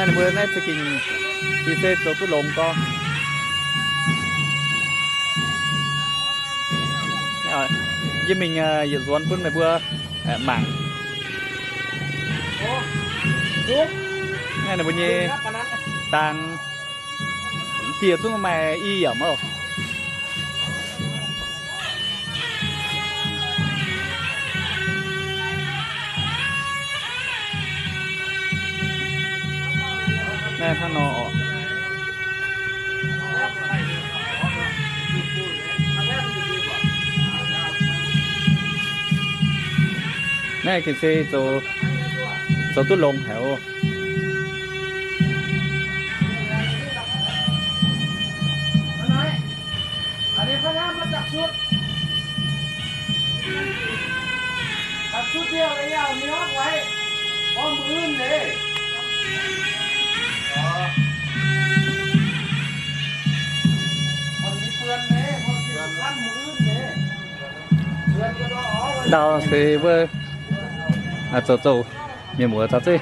Ninh mbuo naaiv za'gengh i se zoux duqv longx gorngv. Yie mingh yietc nzuonx bun meih mbuo mangc. Naaiv ninh mbuo nyei dang, dieh zungv maaih i yiemc oc. Naaiv hnangv nor oc. Naaiv gengh se zoux, zoux duqv longx haic oc. Ndau se wuov zoux zoux mienh muoz caux zeiv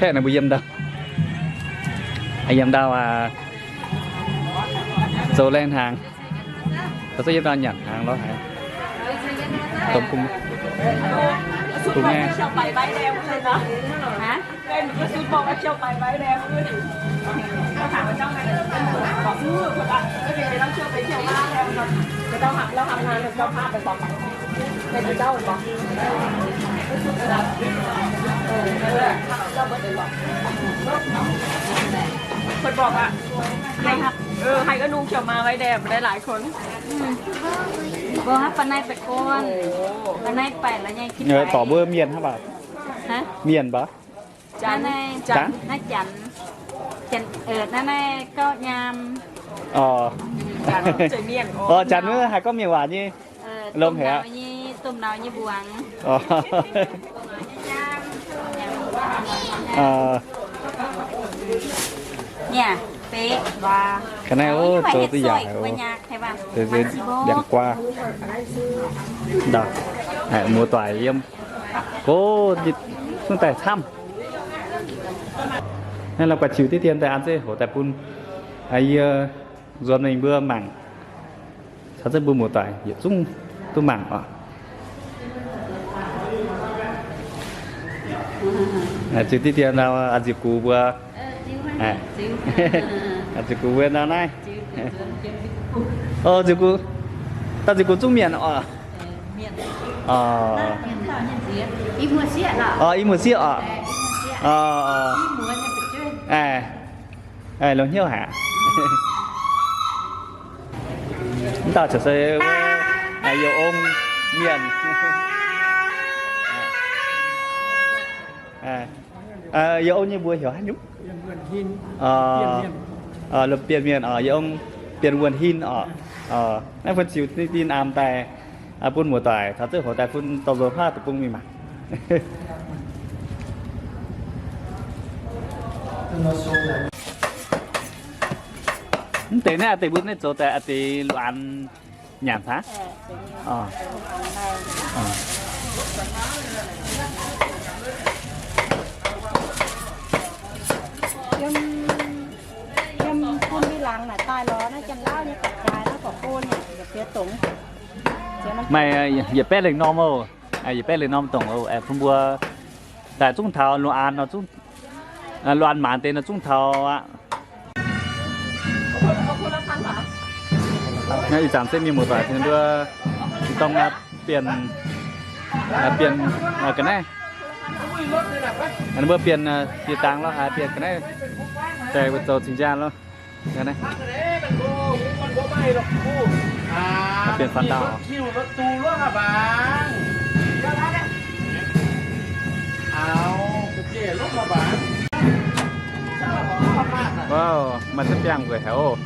kaeqv ninh mbuo yiem ndau, yiem ndau aac, zoux laengh hnaangx, caux zeiv yiem ndau nyanc hnaangx lorz haaix. Dongh kungx, kungx ngaengh. Mbuo haaix ba'naaiv baeqc guanh, ba'naaiv baeqc la'nyeic, dorc mbuo mienh haaix baac, mienh baac, naaiv janx, naaiv naaiv gauh nyaam. Janx wuov haiz gorngv mienh waac nyei, longx haic aqv. Nyei domh nauz nyei mbuangz. Ga'naaiv oc, zoux duqv yaac haic oc. Ndiangx-guaa, muoz-doic yiem, gox zungv daaih camv. Naaiv la'guaih ziux diqv dien daaih an zeiv hoc daaih bun yie nzuonx mingh mbuo mangc. Caux zengv mbuo muoz-doic yietc zungv duqv mangc oc. Ziux diqv dien ndau, a'nziec gux mbuo, a'nziec gux mbuo ndau naaiv. A'nziec gux, dauh nziec gux zungv mienh oc. Oc, i muoz-sieqv oc. Longx hnyouv haic. Mv dauh caux se youh ong mienh. Youh ong nyei mbuox heuc haaix nyungc? Bienh mienh oc, youh ong Bienh Wuonh Hin oc. Naaiv fun ziux din aamx daaih bun muoz-doic caux zengv hoc daaih bun dorh nzuonx huaav deic-bung mingh mangc. Mv deix naaiv deix mbuo naaiv zoux daaih deix luoqc an nyanc hnangv. Yiem bun mingh laangz naaic daaih lorz naaiv Janx-Lauv nyei ga'jaaix naaiv gorqv-bun, yietc dongx. Maaih yietc baeqv lengh norm oc. Yietc baeqv lengh norm dongh oc. Bun mbuo daaih zungv taux luoqc an nor, zungv luoqc an maanc deix nor zungv taux aqv. Naaiv ih zanc se mienh muoz-doic ninh mbuo dorng bienh, bienh ga'naaiv. Ninh mbuo bienh, bienh dangx lorz haaix bienh ga'naaiv, daaih zoux cing-jaa lorz. Bienh faan dauh. Wow, maaih ziex biangh nzueic haic oc.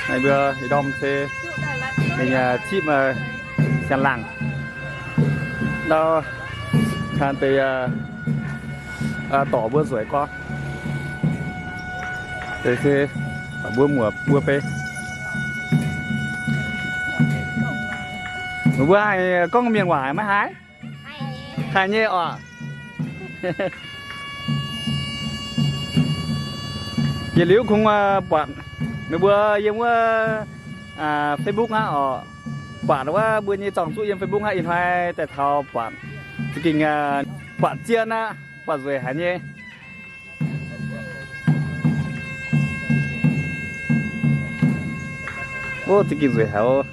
Mbuo ih ndorm se mingh cipv siang-laangh. Ndau kaan deix dorc mbuo nzueic gorx. Deix se mbuo muoc mbuo bei. Mbuo haiz gorngv mienh waac maiv haiz? Haiz nyei oc. Yietc liuz kungx buatc meih mbuo yiem wuov Facebook hnangv oc. Buatc wuov mbuo nyei zorng-zuqv yiem Facebook hnangv, ih hnoi daaih taux buatc za'gengh buatc zien aqv, buatc nzueic haic nyei. Ov, za'gengh nzueic haic oc.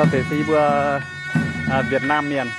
Nor deix se yie mbuo Việt Nam mienh.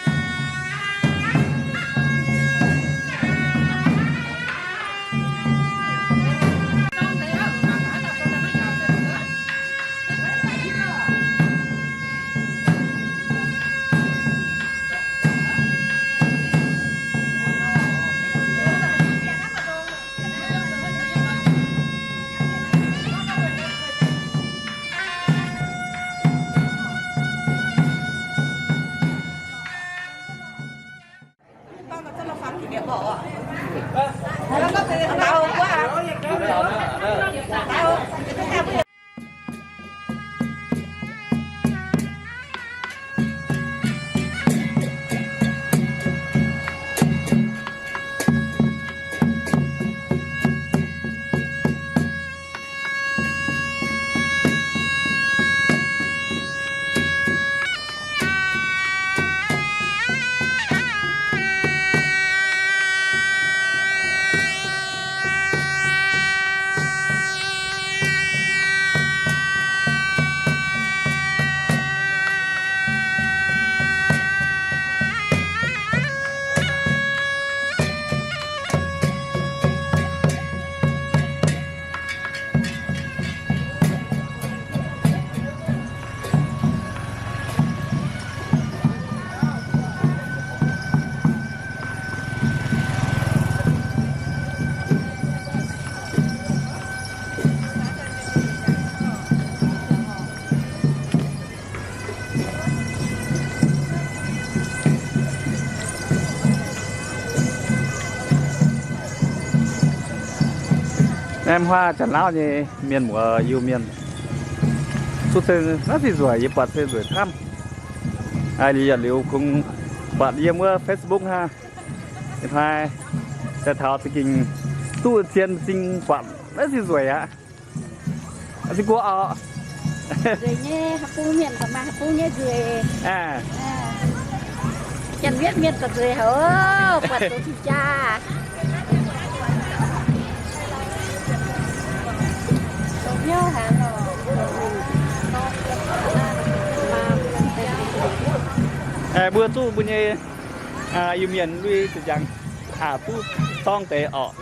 Naaiv huaav Janx-Lauv nyei mienh muoz Iu-Mienh, zuqc zengc naaiv se nzueic, yie buatc se nzueic camv. Liuz yietc liuz kungx buatc yiem wuov Facebook hnangv. Ih hnoi daaih taux za'gengh duqv zien m'zing buatc naaiv se nzueic aqv. Se guoqv oc. Nzueic nyei, haaix bung mienh gauh maaih haaix bung nyei nzueic. Janx-wietv mienh gauh nzueic haic, buatc zoux cing-jaa. Mbuo zuqc mbuo nyei Iu-Mienh lui ziepc nzaangc aqc duqv dorng deix oc.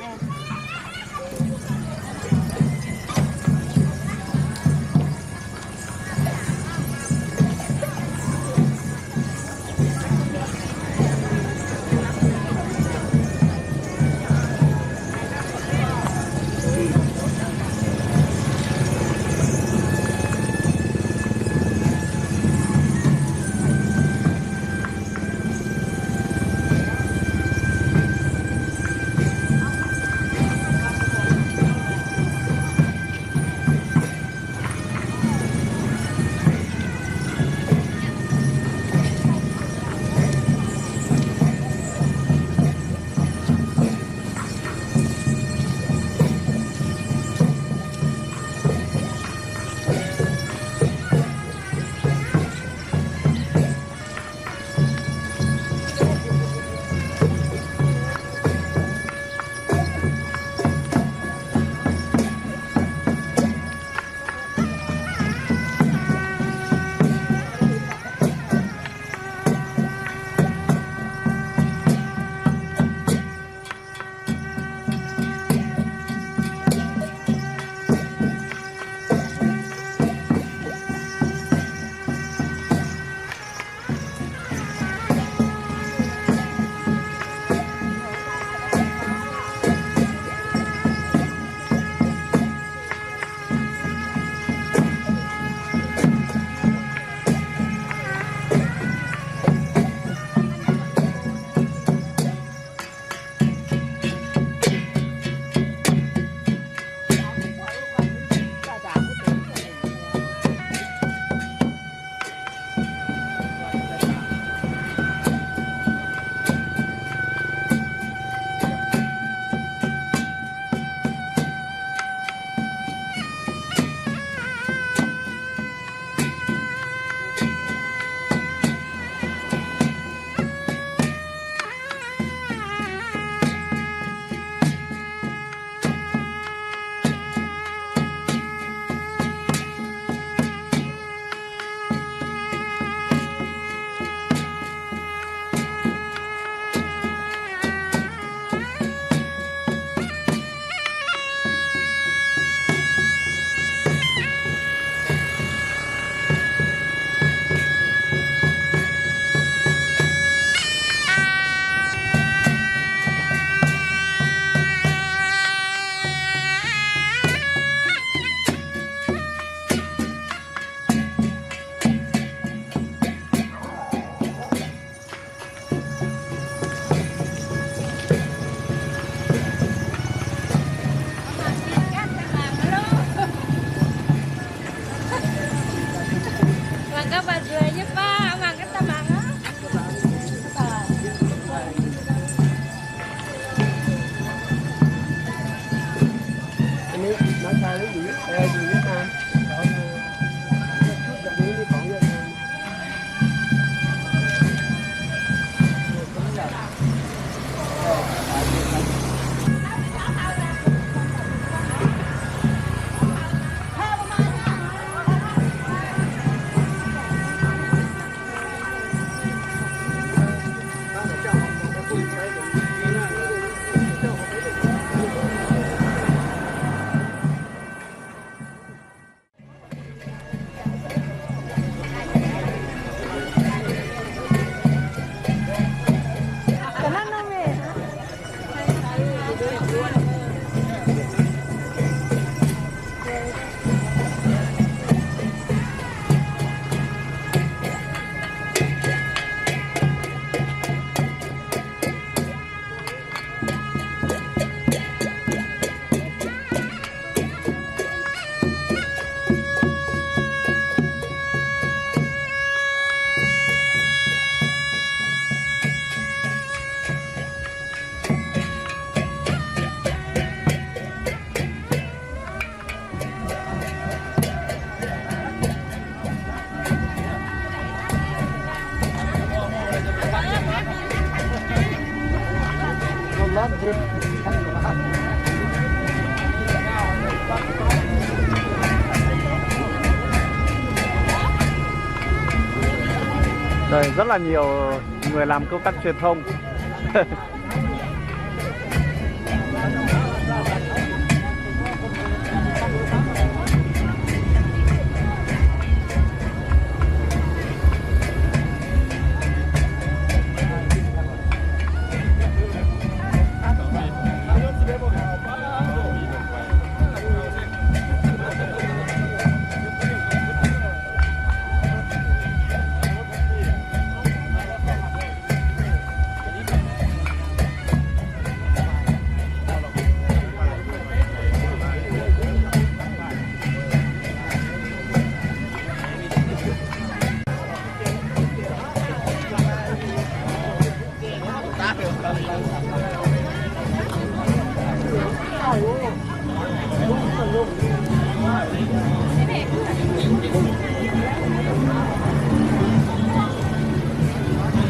Đây, rất là nhiều người làm công tác truyền thông.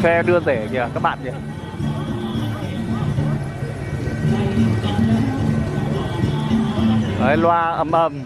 Xe đưa rể kìa các bạn kìa. Đấy, loa ầm ầm.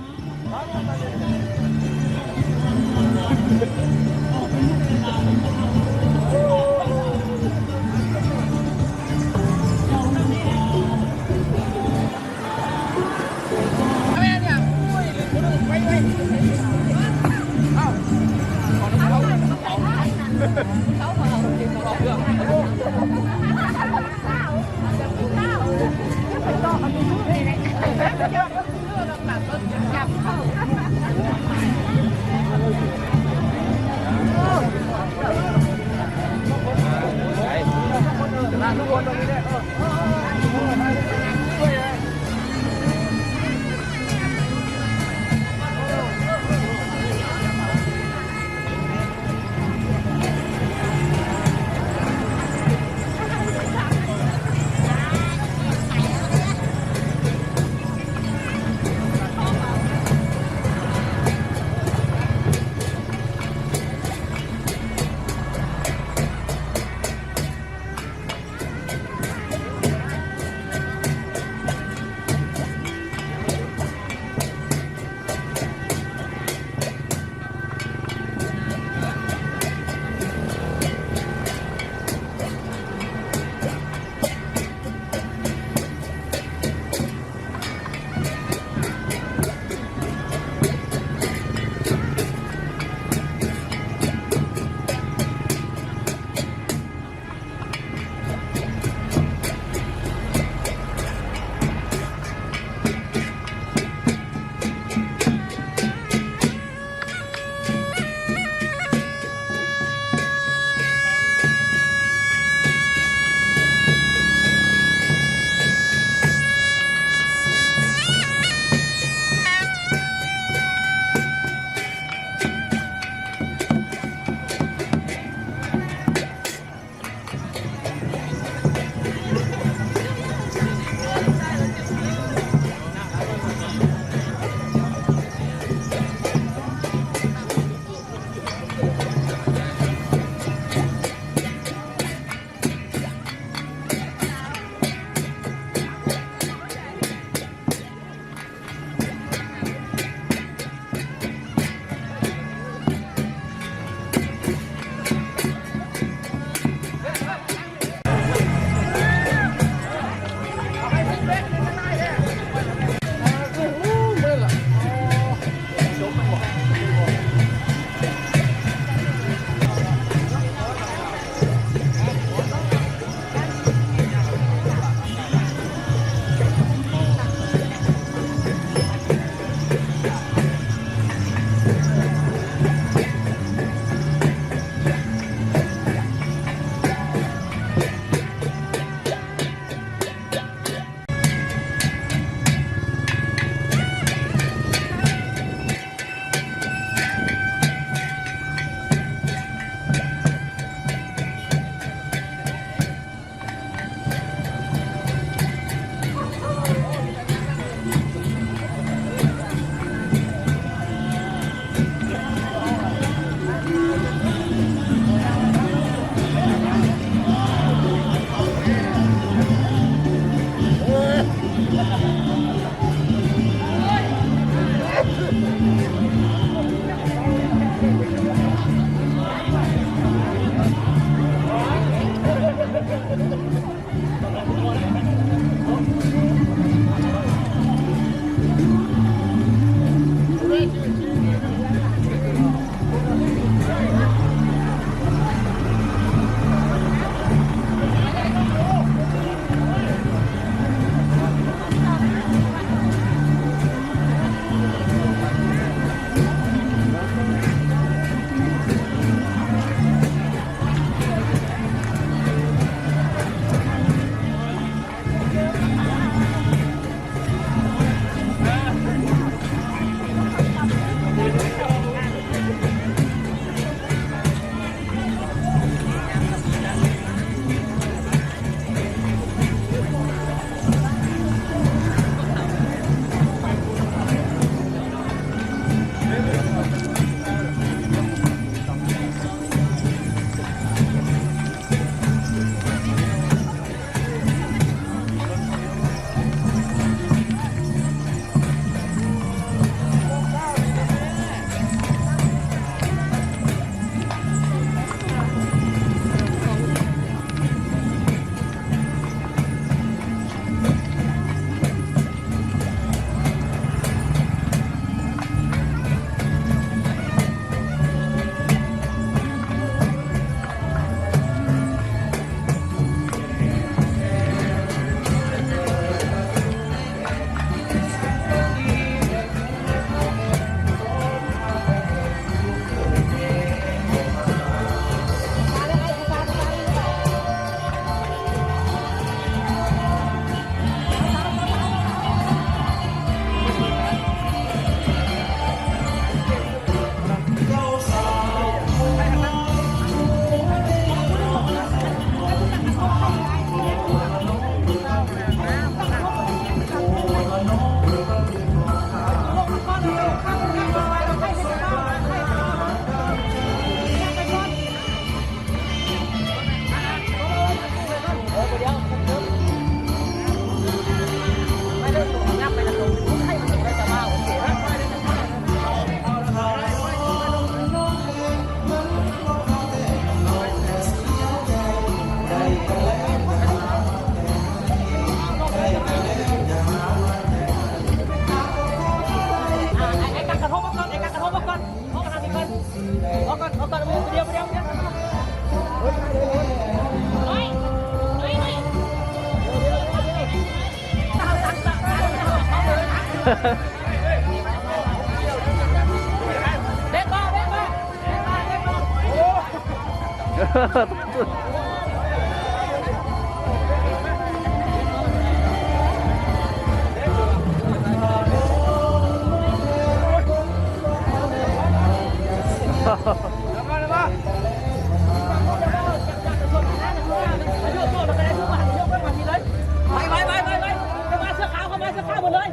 Yietc faaux duqv, yietc faaux duqv.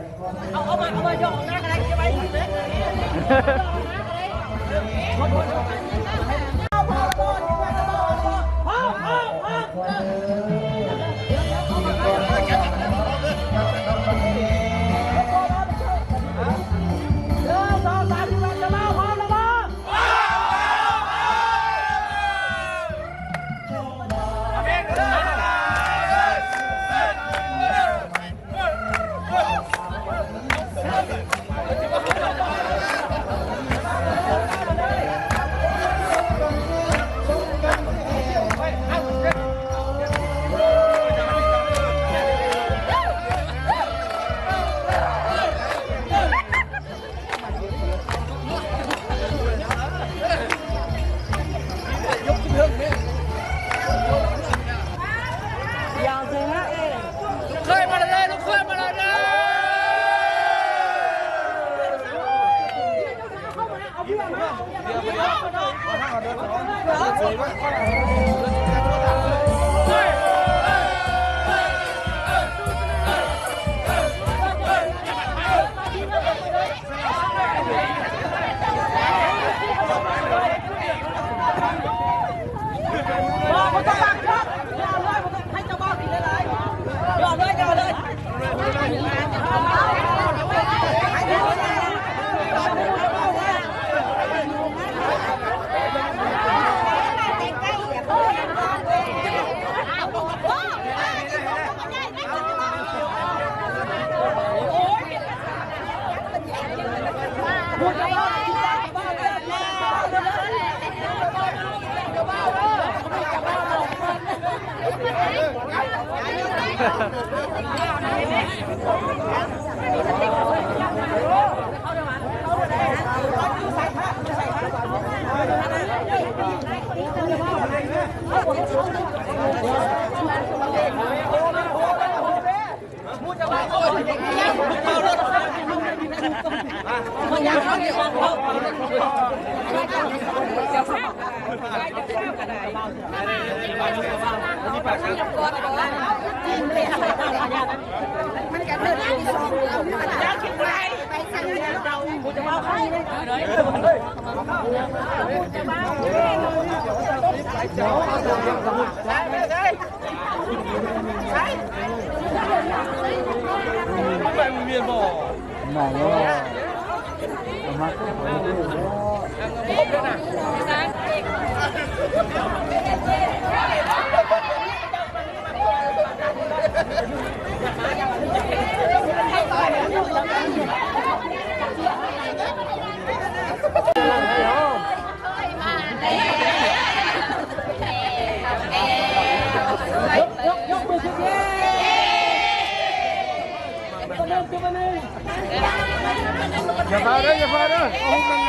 Hungh daaih ngaanc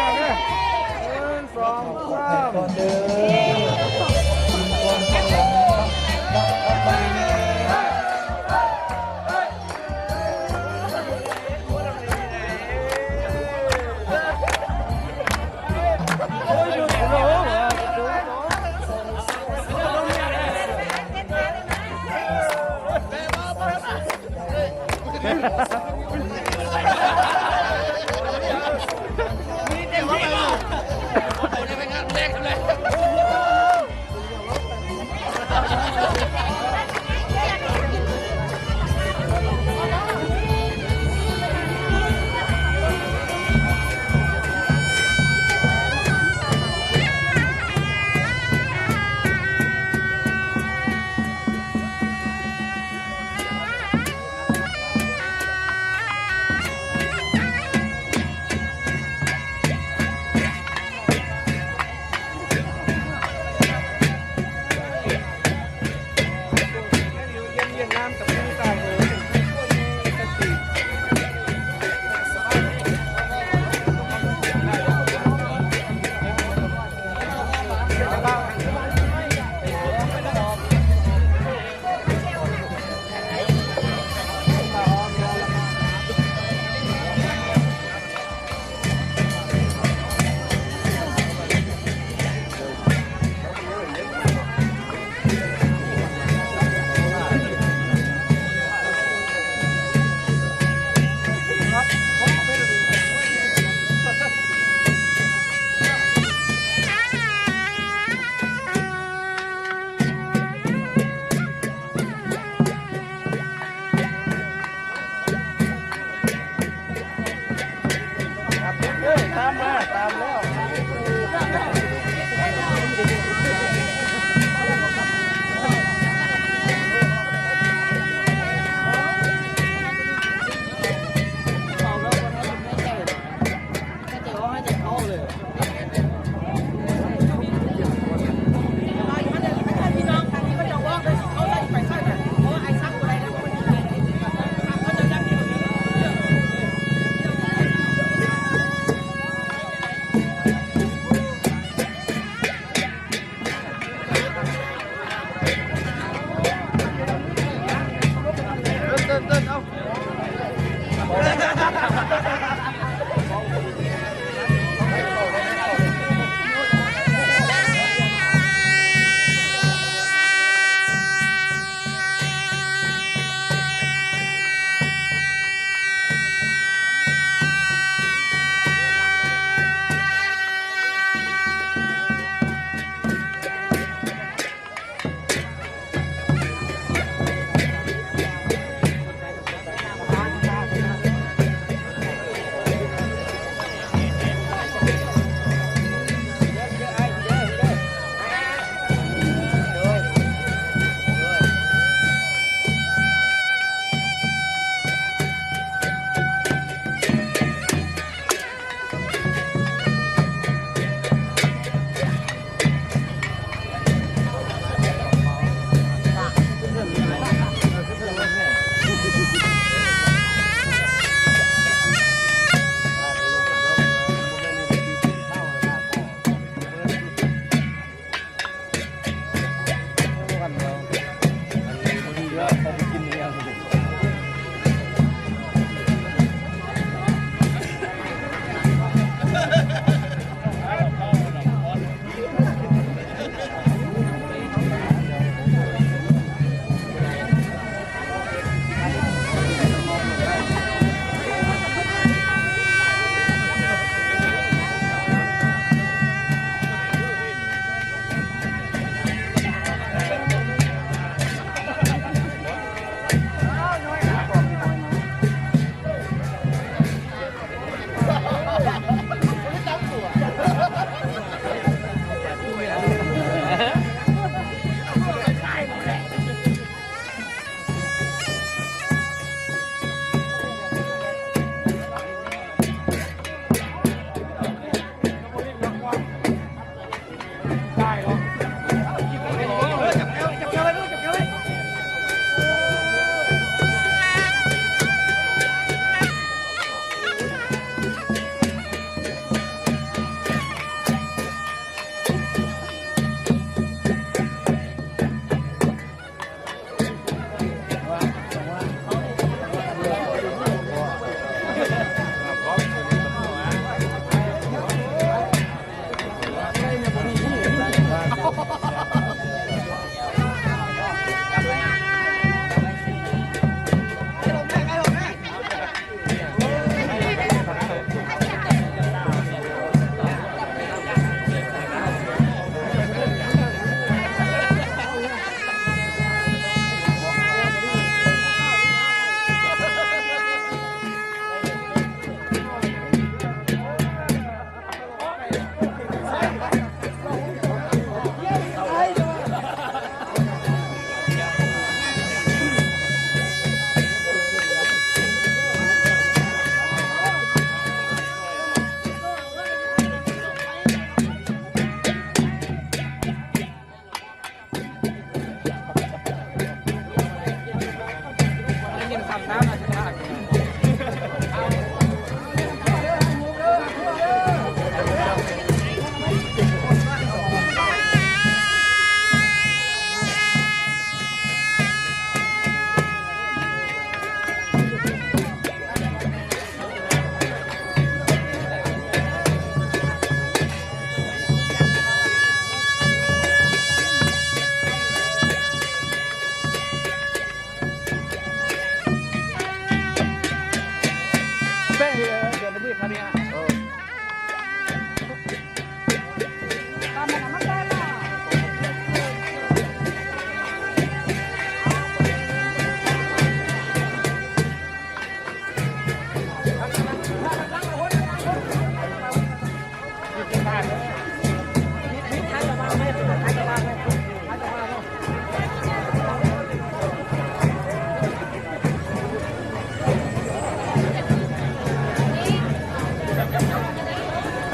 duqv. Ih, sorng, saamv.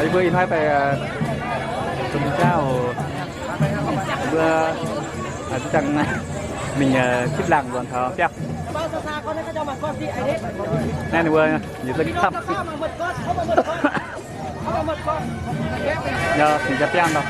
Mbuo ih hnoi baac, aa, dongh jauv mbuo, aa, zangc mingh, aa, zipv laangh nzuonx taux biauv. Naaiv ninh mbuo yietc zungv camv. Yaac fingx jaa biangv nor.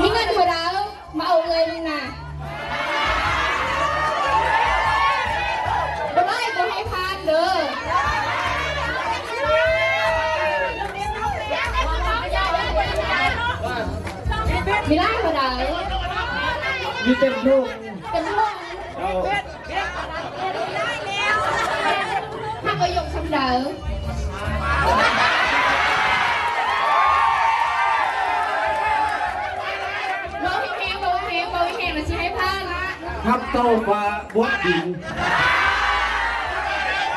Mingh ngăn hùa đảo. Maux eix mingh naaic. Mbuo laiv mbuo haiz paan ndov. Mingh laiv mbuo ndau. Mingh Tem Hungh. Tem Hungh. Hnangv mbuo yungh camv ndau. Mbuo hengx hengx, mbuo hengx hengx, mbuo hengx hengx, mbuo cingx haiz paan. Hapv dauh faax mbuotv dingc.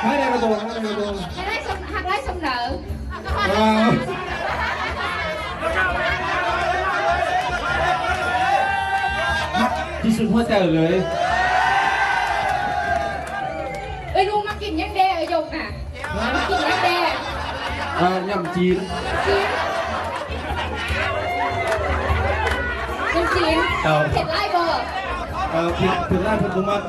Haiz naaiv ga'ndongx, haiz naaiv ga'ndongx. Haiz naaiv camv, haiz naaiv camv ndau. Aa. Hapv ที่สุดหัวใจเลย. Ih nungh mangc gitv nyei deix, yungh naaic. Mangc gitv nyei deix. Aa, nyiemc zinx. Zinx. Nyiemc zinx. Aa. Pietc laiv mbuo. Aa, pietc, pietc laiv mbuo mangc.